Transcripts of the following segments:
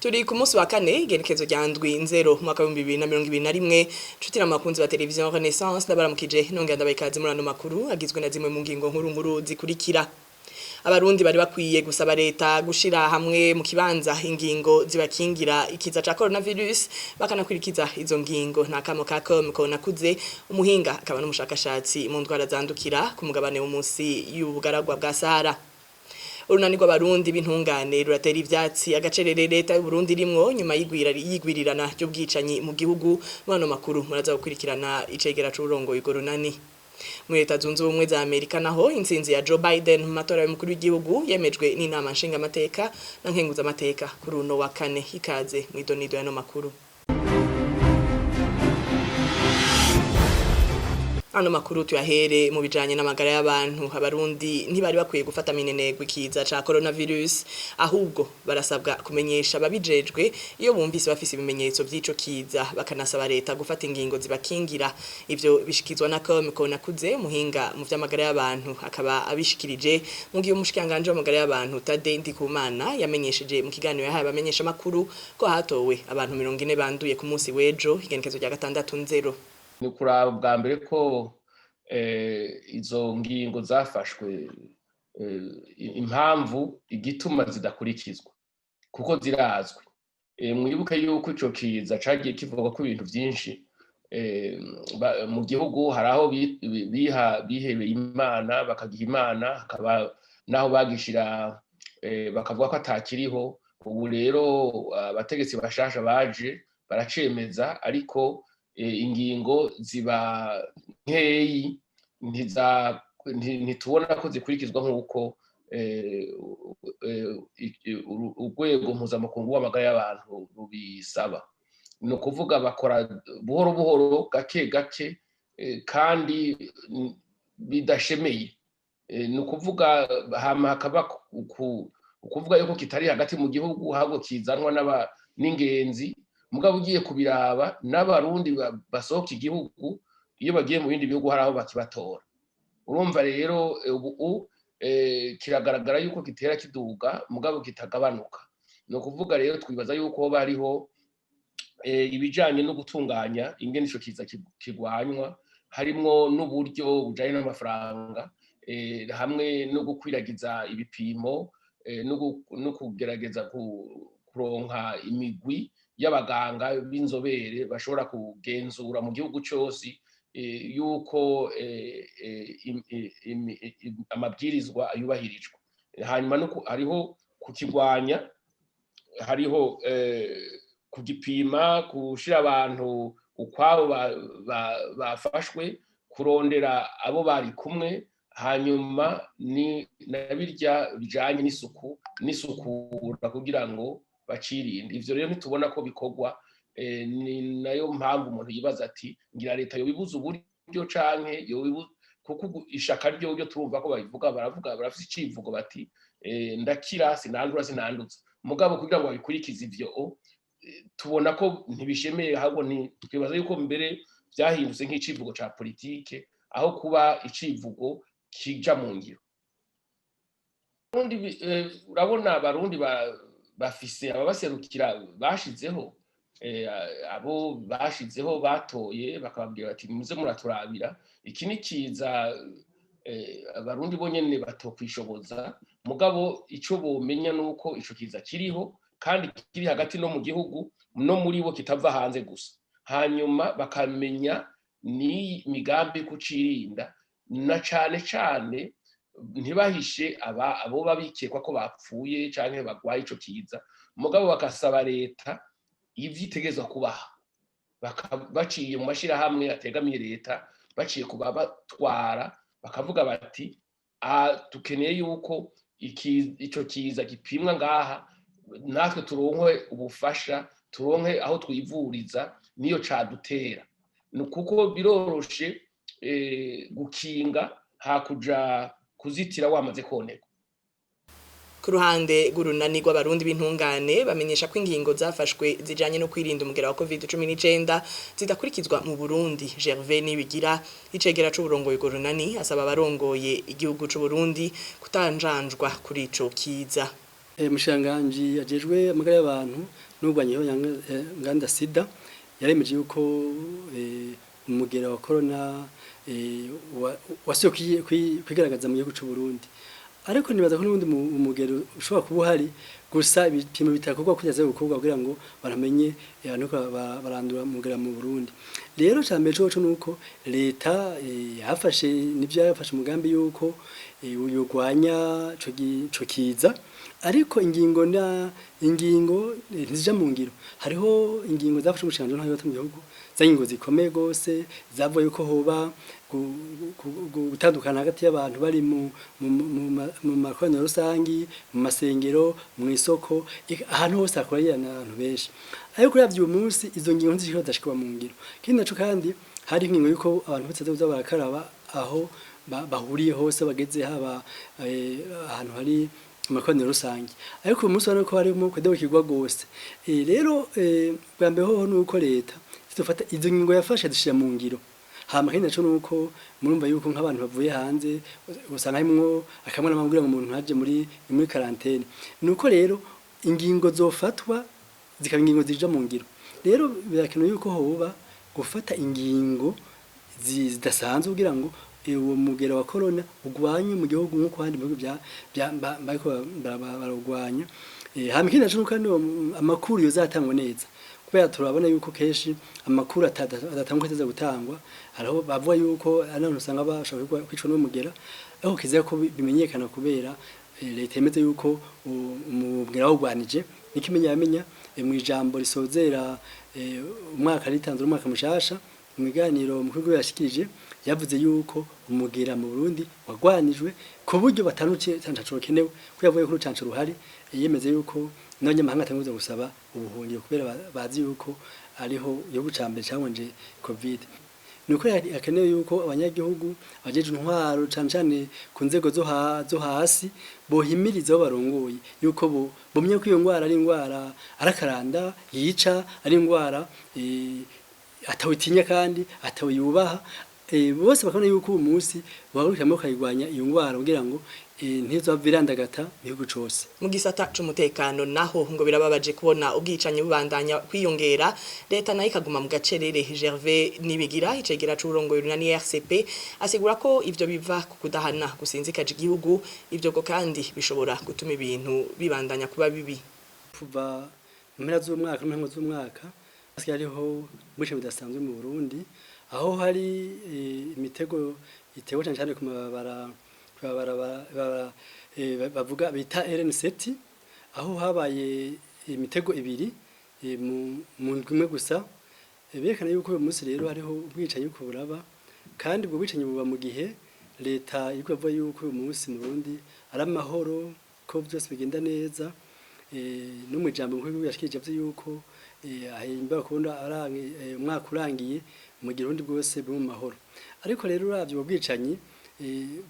Turi ku munsi wa kane, igenekezo rya 7 Nzero umwaka 2021. Nshuti n'abakunzi ba televiziyo Renaissance, ndabaramukije, nongera ndabaha ikaze muri ano makuru agizwe na zimwe mu ngingo nkuru nkuru zikurikira. Abarundi bari bakwiye gusaba leta gushira hamwe mu kibanza ingingo zibakingira ikiza ca coronavirus, bakanakurikiza izo ngingo. Nta kamo ka com konakuze, umuhinga akaba n'umushakashatsi mu ndwara zandukira ku mugabane w'umunsi y'ubugaragwa bwa Sahara. Urunani rw'Abarundi b'intungane ruratera ivyatsi agacerere leta y'Uburundi rimwo nyuma y'igwirirana ry'ubwicanyi mu gihugu. Muri ano makuru muraza gukurikirana icegera c'uwurongoye urwo runani. Muri Leta Zunze Ubumwe za Amerika naho, intsinzi ya Joe Biden mu matora y'umukuru w'igihugu yemejwe n'inama nshingamateka na nkenguzamateka kuri uno wa kane. Ikaze mw'idonido y'ano makuru. Ano makuru tuyahere mu bijanye n'amagara y'abantu. Abarundi ntibari bakwiye gufata minenegwe ikiza ca coronavirus, ahubwo barasabwa kumenyesha ababijejwe iyo bumvise bafise ibimenyetso vy'ico kiza, bakanasaba leta gufata ingingo zibakingira. Ivyo bishikizwa na Com Konakuze, umuhinga mu vy'amagara y'abantu, akaba abishikirije mu gihe umushikiranganji w'amagara y'abantu Tade Ndikumana yamenyesheje mu kiganiro yahaye abamenyesha makuru ko hatowe abantu 40 banduye ku munsi w'ejo, igenekezo rya 6 Nzero. Ni ukuraba bwa mbere ko izo ngingo zafashwe, impamvu igituma zidakurikizwa, kuko zirazwi. Mwibuke yuko ico kiza cagiye kivugwa ko ibintu vyinshi mu gihugu. Hari aho bihebeye Imana bakagiha Imana, hakaba n'aho bagishira bakavuga ko atakiriho. Ubu rero abategetsi bashasha baje baracemeza, ariko ingingo ziba nkeyi, ntitubona ko zikurikizwa nk'uko urwego mpuzamakungu w'amagara y'abantu rubisaba. Ni ukuvuga bakora buhoro buhoro, gake gake, kandi bidashemeye. Ni ukuvuga hama hakaba ukuvuga yuko kitari hagati mu gihugu, ahubwo kizanwa n'ingenzi. Mugabo ugiye kubiraba, n'Abarundi basohoka igihugu, iyo bagiye mu bindi bihugu hari aho bakibatora. Urumva rero ubu kiragaragara yuko gitera kiduga, mugabo kitagabanuka. Ni ukuvuga rero twibaza yuko hoba hariho ibijanye no gutunganya ingene ico kiza kigwanywa, harimwo n'uburyo bujanye n'amafaranga, hamwe no gukwiragiza ibipimo, no kugerageza kuronka imigwi y'abaganga b'inzobere bashobora kugenzura mu gihugu cyose yuko amabwirizwa yubahirijwe. Hanyuma hariho kukigwanya, hariho kugipima, gushira abantu ukwabo bafashwe, kurondera abo bari kumwe, hanyuma ni na birya bijanye n'isuku n'isukura kugira ngo bacirinde. Ivyo rero ntitubona ko bikorwa. Ni nayo mpamvu umuntu yibaza ati ngira leta yobibuza uburyo canke yobibuza, kuko ishaka ryo turumva ko babivuga, baravuga, barafise icivugo bati ndakira sinandura sinandutse. Mugabo kugira ngo babikurikize ivyo, tubona ko ntibishemeye, ahubwo twibaza yuko mbere vyahindutse nk'icivugo ca politike aho kuba icivugo kija mu ngiro. Urabona Abarundi bafise ababaserukira bashizeho, abo bashizeho batoye, bakababwira bati muze muraturabira iki ni kiza. Abarundi bonyene batokwishoboza, mugabo ico bomenya nuko ico kiza kiriho kandi kiri hagati no mu gihugu no muri bo, kitava hanze gusa. Hanyuma bakamenya ni migambi kucirinda, na cane cane ntibahishe abo babikekwa ko bapfuye canke bagwaye ico kiza, mugabo bakasaba leta ivyo itegerezwa kubaha, baciye mu mashirahamwe ategamiye leta, baciye kubabatwara, bakavuga bati dukeneye yuko ico kiza gipimwa ngaha, natwe turonke ubufasha, turonke aho twivuriza niyo cadutera. Ni kuko biroroshe gukinga hakuja kuzitira wamaze konerwa. Ku ruhande rw'urunani rw'Abarundi b'intungane, bamenyesha ko ingingo zafashwe zijanye no kwirinda umugera wa COVID-19 zidakurikizwa mu Burundi. Gervais Nibigira, icegera c'uburongoye urwo runani, asaba abarongoye igihugu c'u Burundi kutanjanjwa kuri ico kiza. Umushikiranganji ajejwe amagara y'abantu n'urwanya nganda sida yaremeje yuko umugera wa corona wasubiye kwigaragaza mu gihugu c'u Burundi, ariko nibaza ko n'ubundi umugero ushobora kuba uhari, gusa ibipimo bitakorwa kugeza gukorwa kugira ngo baramenye abantu barandura umugera mu Burundi. Rero cambere coco nuko leta yafashe nivyo yafashe umugambi yuko yurwanya ico kiza, ariko ingingo na ingingo ntizija mu ngiro. Hariho ingingo zafashe umushikiranganji w'intwaro mu gihugu, za ingingo zikomeye gose zavuye yuko hoba gutandukana hagati y'abantu bari mu makoraniro rusangi, mu masengero, mu isoko, ahantu hose hakorera abantu benshi. Ariko uravye uyu munsi izo ngingo ntizishobora zidashikwa mu ngiro. Ikindi naco kandi hari ingingo yuko abantu bose bazoza barakaraba aho bahuriye hose bageze, haba ahantu hari amakoraniro rusange, ariko uyu munsi urabona ko harimo kudahukirwa gose. Rero bwa mbere hoho nuko leta zidufata izo ngingo yafashe zishira mu ngiro. Hama ikindi naco nuko murumva yuko nk'abantu bavuye hanze usanga harimwo akamwe n'amabwira ngo umuntu ntaje muri karantene. Nuko rero ingingo zofatwa zikaba ingingo zija mu ngiro. Rero birakenewe yuko hoba gufata ingingo zidasanzwe kugira ngo uwo mugera wa corona ugwanywe mu gihugu nk'uko abandi bihugu bariko baragwanya. Hama ikindi naco nuko kandi amakuru yozatangwa neza, kubera turabona yuko kenshi amakuru adatangwa ateza gutangwa. Hariho bavuga yuko ari abantu usanga bashobora kwicwa n'umugera, ariko kizira ko bimenyekana kubera leta yemeze yuko umugera wawugwanije. Nikimenya yamenya mu ijambo risozera umwaka ritanzwe umwaka mushasha, mu biganiro umukuru yashikirije yavuze yuko umugera mu Burundi wagwanijwe ku buryo batanuke canco kenewe, ko yavuye ko urucanco ruhari. Yemeze yuko n'abanyamahanga atanguza gusaba ubuhungiro kubera bazi yuko ariho igihugu ca mbere cabonje Covid. Nuko hakenewe yuko abanyagihugu abajeje intwaro cane cane ku nzego zo hasi bohimiriza abo barongoye yuko bomye ko iyo ngwara ari ingwara arakaranda yica, ari ingwara atawitinya kandi atawiyubaha. Bose bakabona yuko uyu munsi bahagurukira bakayirwanya iyo ngwara kugira ngo ntizove irandagata mu gihugu cose. Mu gisata c'umutekano naho ngo birababaje kubona ubwicanyi bubandanya kwiyongera, leta nayo ikaguma mu gacerere. Gervais Nibigira, icegera c'uburongoye urunani RCP, asigura ko ivyo biva ku kudahana gusinzikaje igihugu, ivyo ngo kandi bishobora gutuma ibintu bibandanya kuba bibi. Kuva mu mpera z'umwaka no mu ntango z'umwaka hariho ubwicanyi budasanzwe mu Burundi, aho hari imitego itewe cane cane ku mabarabara bavuga bita RN7, aho habaye imitego ibiri mu ndwi imwe gusa. Berekana yuko uyu munsi rero hariho ubwicanyi buriko buraba, kandi ubwo bwicanyi buba mu gihe leta iriko iravuga yuko uyu munsi mu Burundi ari amahoro, ko vyose bigenda neza. No mw'ijambo umukuru w'igihugu yashikirije yavuze yuko ahimbawe kubona umwaka urangiye mu gihe Uburundi bwose buri mu mahoro. Ariko rero uravye ubwo bwicanyi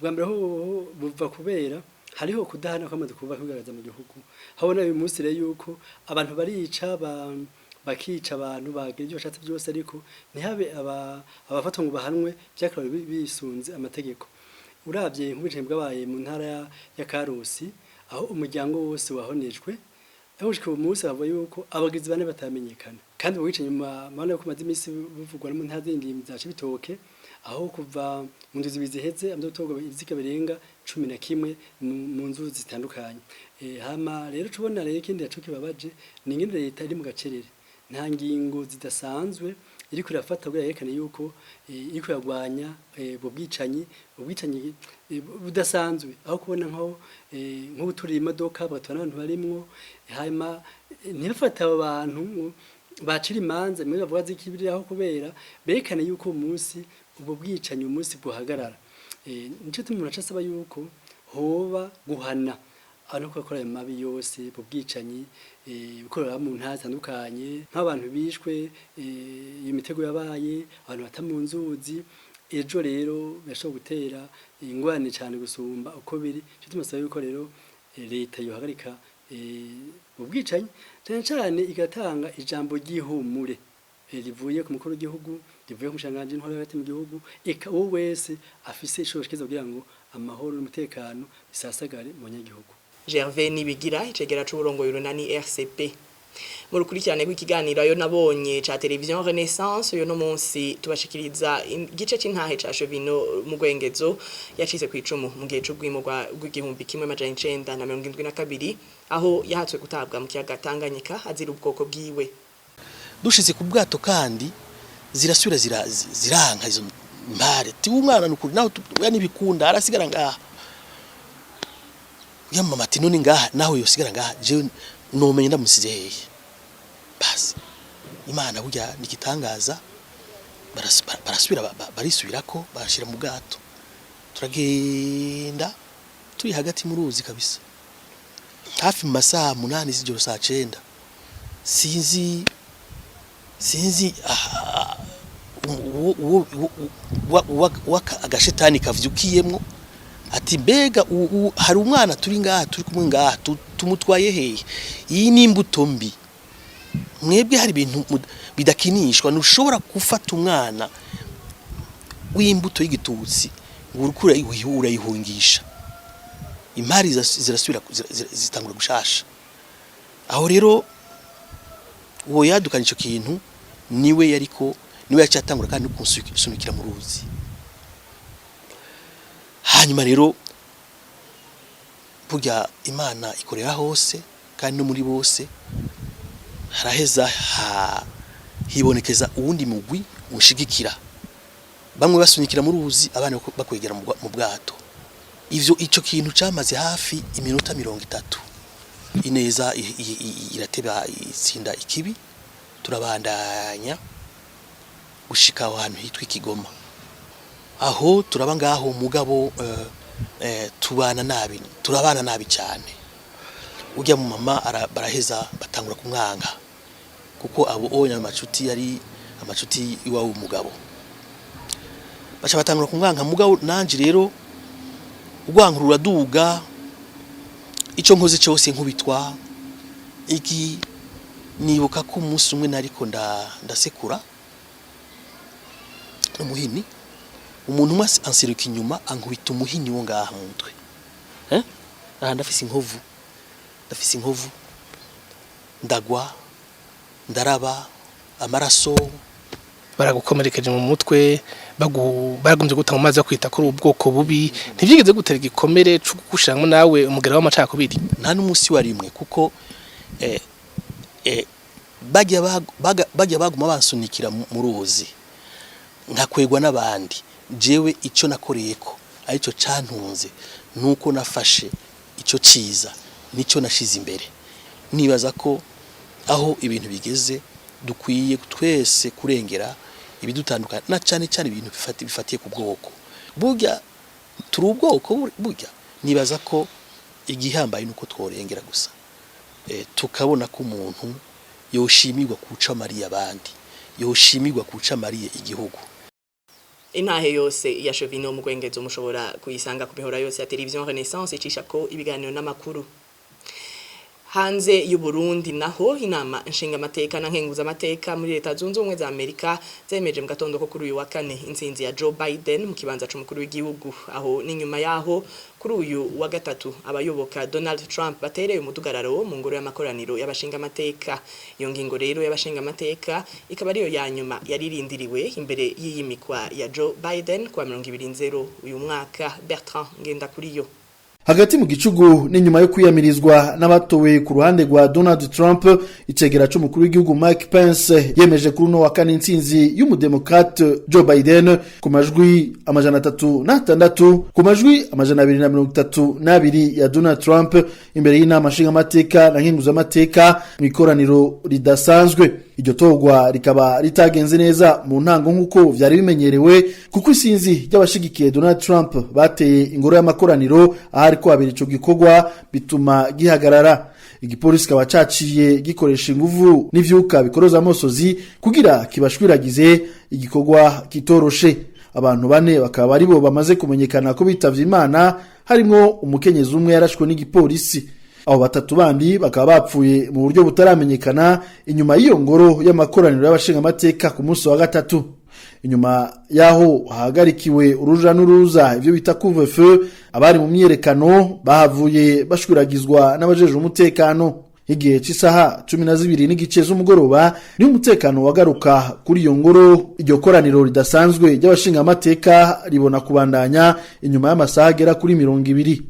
bwa mbere hoho buva kubera hariho kudahana kwamaze kuba kwigaragaza mu gihugu. Habona uyu munsi rero yuko abantu barica bakica abantu bagira ivyo bashatse byose, ariko ntihabe abafatwa ngo bahanwe vyakabaye bisunze amategeko. Uravye nk'ubwicanyi bwabaye mu ntara ya Karusi, aho umuryango wose wahonejwe, aho gushika uyu munsi bavuga yuko abagizi bane batamenyekana. Kandi ubwo bwicanyi murabona yuko bumaze imisi buvugwa no mu ntara zindi za Cibitoke, aho kuva mu ndwi zibiri ziheze hamaze gutorwa ibiziga birenga 11 mu nzu zitandukanye. Hama rero tubona rero ikindi naco kibabaje ni ingene leta iri mu gacerere, nta ngingo zidasanzwe iriko irafata kugira yerekane yuko iriko iragwanya ubwo bwicanyi, ubwicanyi budasanzwe, aho kubona nko guturira imodoka bagatwara n'abantu barimwo, hanyuma ntibafate abo bantu bacira imanza bimwe bavuga zikibiriraho, kubera berekane yuko uwo munsi ubwo bwicanyi umunsi bwohagarara. Nico gituma umuntu aca asaba yuko hoba guhana abantu bariko bakora ayo mabi yose, ubwo bwicanyi bukorera mu ntara zitandukanye, nk'abantu bishwe iyo mitego yabaye, abantu bata mu nzuzi. Ejo rero birashobora gutera ingorane cane gusumba uko biri. Nico gituma asaba yuko rero leta yohagarika ubwicanyi, cane cane igatanga ijambo ry'ihumure rivuye ku mukuru w'igihugu, rivuye ku mushikiranganji w'intwaro yo hagati mu gihugu, eka uwo wese afise ico yoshikiriza kugira ngo amahoro n'umutekano bisasagare mu banyagihugu. Gervais Nibigira, icegera c'uburongoye urunani RCP. Mu rukurikirane rw'ikiganiro ayo nabonye ca Television Renaissance uyo no munsi, tubashikiriza igice c'intahe ca Chevino mu Gwengezo yacitse ku icumu mu gihe c'ugwimurwa rw'igihumbi kimwe amajana icenda na mirongo indwi na kabiri, aho yahatswe gutabwa mu kiyaga Tanganyika azira ubwoko bwiwe. Dushitse ku bwato kandi zirasubira ziranka izo mpare, ti umwana nukuri naho oya nibikunda arasigara ngaha. Ya mama ati: "None ngaha naho yosigara ngaha, jewe nomenye ndamusize hehe?" Basi Imana burya nigitangaza, barasubira barisubirako, barashira mu bwato, turagenda. Turi hagati mu ruzi kabisa, hafi mu masaha 8 z'ijoro, saa 9, sinzi agashetani kavyukiyemwo, ati: "Mbega hari umwana turi ngaha, turi kumwe ngaha, tumutwaye hehe? Iyi ni imbuto mbi. Mwebwe hari ibintu bidakinishwa. Ntushobora gufata umwana w'imbuto y'igitutsi ngo uriko urayihungisha." Impari zirasubira zitangura gushasha. Aho rero uwo yadukanye ico kintu niwe yariko, niwe yaciye kandi kunsunikira mu ruzi. Hanyuma rero burya Imana ikorera hose kandi no muri bose. Haraheza hibonekeza uwundi mugwi ushigikira, bamwe basunikira mu ruzi, abandi bakwegera mu bwato. Ivyo ico kintu camaze hafi iminota 30. Ineza irateba itsinda ikibi. Turabandanya gushika aho hantu hitwa Ikigoma. Aho turaba ngaho, mugabo tubana nabi, turabana nabi cyane. Ujya mu mama baraheza batangura kumwanga, kuko abo onya amacuti yari amacuti iwawe umugabo, baca batangura kumwanka. Mugabo nanje rero urwanka ruraduga, ico nkoze cyose nkubitwa iki. Nibuka ko umunsi umwe nariko ndasekura umuhini, umuntu umwe anseruka inyuma, ankubita umuhini wo ngaha mu mutwe. Aha ndafise inkovu, ndafise inkovu, ndagwa, ndaraba amaraso. Baragukomerekeje mu mutwe, baragombye guta mu mazi, bakwita ko uri ubwoko bubi. Ntivyigeze gutera igikomere co gushiramwo nawe umugera w'amacakubiri? Nta n'umunsi wa rimwe, kuko bajya bajya baguma bansunikira mu ruzi, nkakwegwa n'abandi. Jewe ico nakoreyeko aricyo cantunze nuko nafashe ico ciza, nico nashize imbere. Nibaza ko aho ibintu bigeze dukwiye twese kurengera ibidutandukana, na cyane cyane ibintu bifatiye ku bwoko. Burya turi ubwoko burya nibaza ko igihambaye nuko tworengera gusa, tukabona ko umuntu yoshimirwa kuca amariye abandi, yoshimirwa kuca amariye igihugu. Intahe yose ya Chevino mu Gwengezo mushobora kuyisanga ku mihora yose ya Television Renaissance icisha ko ibiganiro n'amakuru. Hanze y'u Burundi naho, inama nshinga amateka na nkenguza amateka muri Leta Zunze Ubumwe za Amerika zemeje mu gatondo ko kuri uyu wa kane intsinzi ya Joe Biden mu kibanza c'umukuru w'igihugu. Aho ni nyuma yaho kuri uyu wa gatatu abayoboka Donald Trump batereye umudugararo mu ngoro y'amakoraniro y'abashinga amateka. Iyo ngingo rero y'abashinga amateka ikaba ariyo ya nyuma yaririndiriwe imbere y'iyimikwa ya Joe Biden kuwa 20 uyu mwaka. Bertrand Ngendakuriyo. Hagati mu gicugu n'inyuma yo kwiyamirizwa n'abatowe ku ruhande rwa Donald Trump, icegera c'umukuru w'igihugu Mike Pence yemeje kuri uno wa kane intsinzi y'umudemokrate Joe Biden ku majwi 306 ku majwi 232 ya Donald Trump, imbere y'inama nshingamateka na nkenguzamateka mu ikoraniro ridasanzwe. Iryo torwa rikaba ritagenze neza mu ntango nk'uko vyari bimenyerewe, kuko isinzi ry'abashigikiye Donald Trump bateye ingoro y'amakoraniro ahari ko habera ico gikorwa, bituma gihagarara. Igipolisi kikaba caciye gikoresha inguvu n'ivyuka bikoroza amosozi kugira kibashwiragize, igikorwa kitoroshe. Abantu bane bakaba aribo bamaze kumenyekana ko bitavye Imana, harimwo umukenyezi umwe yarashwe n'igipolisi. Abo batatu bandi bakaba bapfuye mu buryo butaramenyekana inyuma y'iyo ngoro y'amakoraniro y'abashingamateka ku munsi wa gatatu. Inyuma yaho hahagarikiwe uruja n'uruza, ivyo bita couvre-feu, abari mu myiyerekano bahavuye bashwiragizwa n'abajejwe umutekano. Igihe c'isaha 12:30 z'umugoroba niho umutekano wagaruka kuri iyo ngoro. Iryo koraniro ridasanzwe ry'abashingamateka ribona kubandanya inyuma y'amasaha agera kuri 20.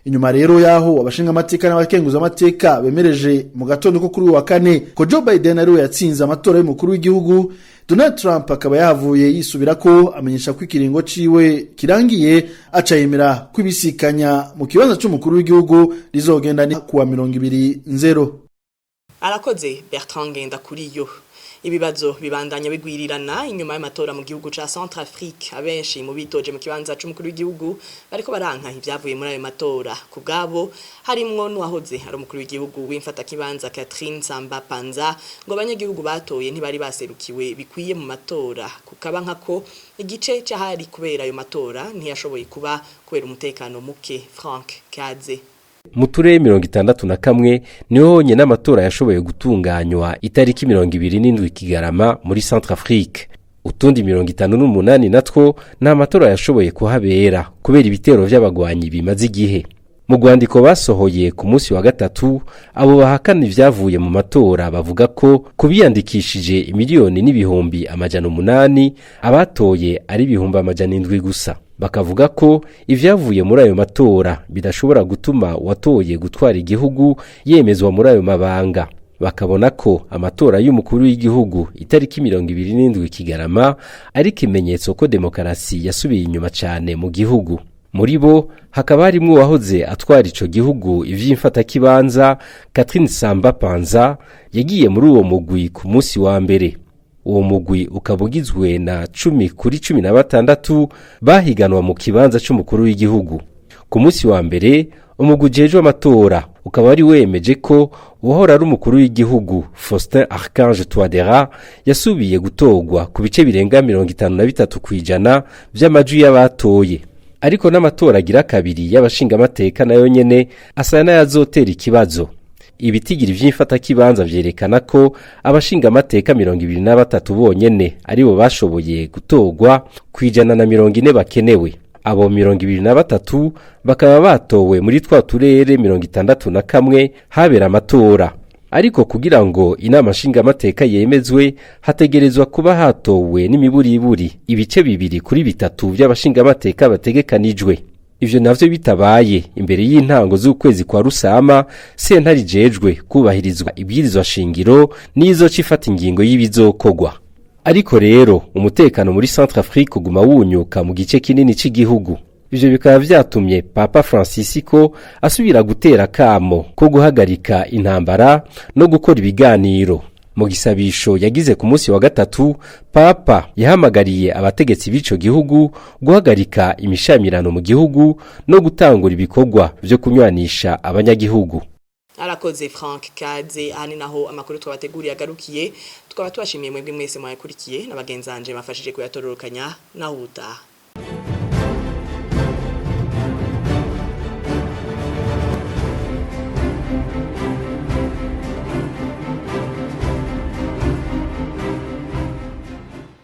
Inyuma rero yaho abashingamateka n'abakenguzamateka bemereje mu gatondo ko kuri uyu wa kane ko Joe Biden ariwe yatsinze amatora y'umukuru w'igihugu, Donald Trump akaba yahavuye yisubira ko amenyesha ko ikiringo ciwe kirangiye, aca yemera kwibisikanya mu kibanza c'umukuru w'igihugu rizogenda ni kuwa 20 Nzero. Arakoze Bertrand Ngendakuriyo. Ibibazo bibandanya bigwirirana inyuma y'amatora mu gihugu ca Centrafrique. Abenshi mu bitoje mu kibanza c'umukuru w'igihugu bariko baranka ivyavuye muri ayo matora. Ku bwabo, harimwo n'uwahoze ari umukuru w'igihugu w'imfata kibanza Catherine Samba Panza, ngo abanyagihugu batoye ntibari baserukiwe bikwiye mu matora, kukaba nkako igice c'ahari kubera ayo matora ntiyashoboye kuba kubera umutekano muke. Frank Kaze. Mu turere 61 niho honyine amatora yashoboye gutunganywa itariki 27 Kigarama muri Centrafrique. Utundi 58 natwo nta matora yashoboye kuhabera kubera ibitero vy'abagwanyi bimaze igihe. Mu rwandiko basohoye ku munsi wa gatatu, abo bahakana ivyavuye mu matora bavuga ko kubiyandikishije 1,800,000, abatoye ari 700,000 gusa. Bakavuga ko ivyavuye muri ayo matora bidashobora gutuma uwatoye gutwara igihugu yemezwa muri ayo mabanga. Bakabona ko amatora y'umukuru w'igihugu itariki 27 Kigarama ari ikimenyetso ko demokarasi yasubiye inyuma cyane mu gihugu. Muri bo hakaba harimwo uwahoze atwara ico gihugu ivy'imfatakibanza, Catherine Samba Panza, yagiye muri uwo mugwi ku munsi wa mbere. Uwo mugwi ukaba ugizwe na 10 kuri 16 bahiganwa mu kibanza c'umukuru w'igihugu. Ku munsi wa mbere, umugwi ujejwe amatora ukaba wari wemeje ko uwahora ari umukuru w'igihugu Faustin Archange Touadera yasubiye gutorwa ku bice birenga 53% vy'amajwi y'abatoye. Ariko n'amatora agira kabiri y'abashingamateka nayo nyene asa n'ayazotera ikibazo. Ibitigiri vy'imfatakibanza vyerekana ko abashingamateka 23 bonyene aribo bashoboye gutorwa ku 140 bakenewe. Abo 23 bakaba batowe muri twa turere 61 habera amatora. Ariko kugira ngo inama nshingamateka yemezwe, hategerezwa kuba hatowe n'imiburiburi ibice bibiri kuri bitatu vy'abashingamateka bategekanijwe. Ivyo navyo bitabaye imbere y'intango z'ukwezi kwa Rusama, sentare ijejwe kubahirizwa ibwirizwa shingiro nizo cifata ingingo y'ibizokorwa. Ariko rero umutekano muri Centrafrique uguma wunyuka mu gice kinini c'igihugu. Ivyo bikaba vyatumye Papa Francisco asubira gutera kamo ko guhagarika intambara no gukora ibiganiro. Mu gisabisho yagize ku munsi wa gatatu, Papa yahamagariye abategetsi b'ico gihugu guhagarika imishamirano mu gihugu no gutangura ibikorwa vyo kunywanisha abanyagihugu. Arakoze Frank Kaze. Ahani naho amakuru twabateguriye agarukiye. Tukaba tubashimiye mwebwe mwese mwayakurikiye na bagenzanje bafashije kuyatororokanya. Naho ubutaha.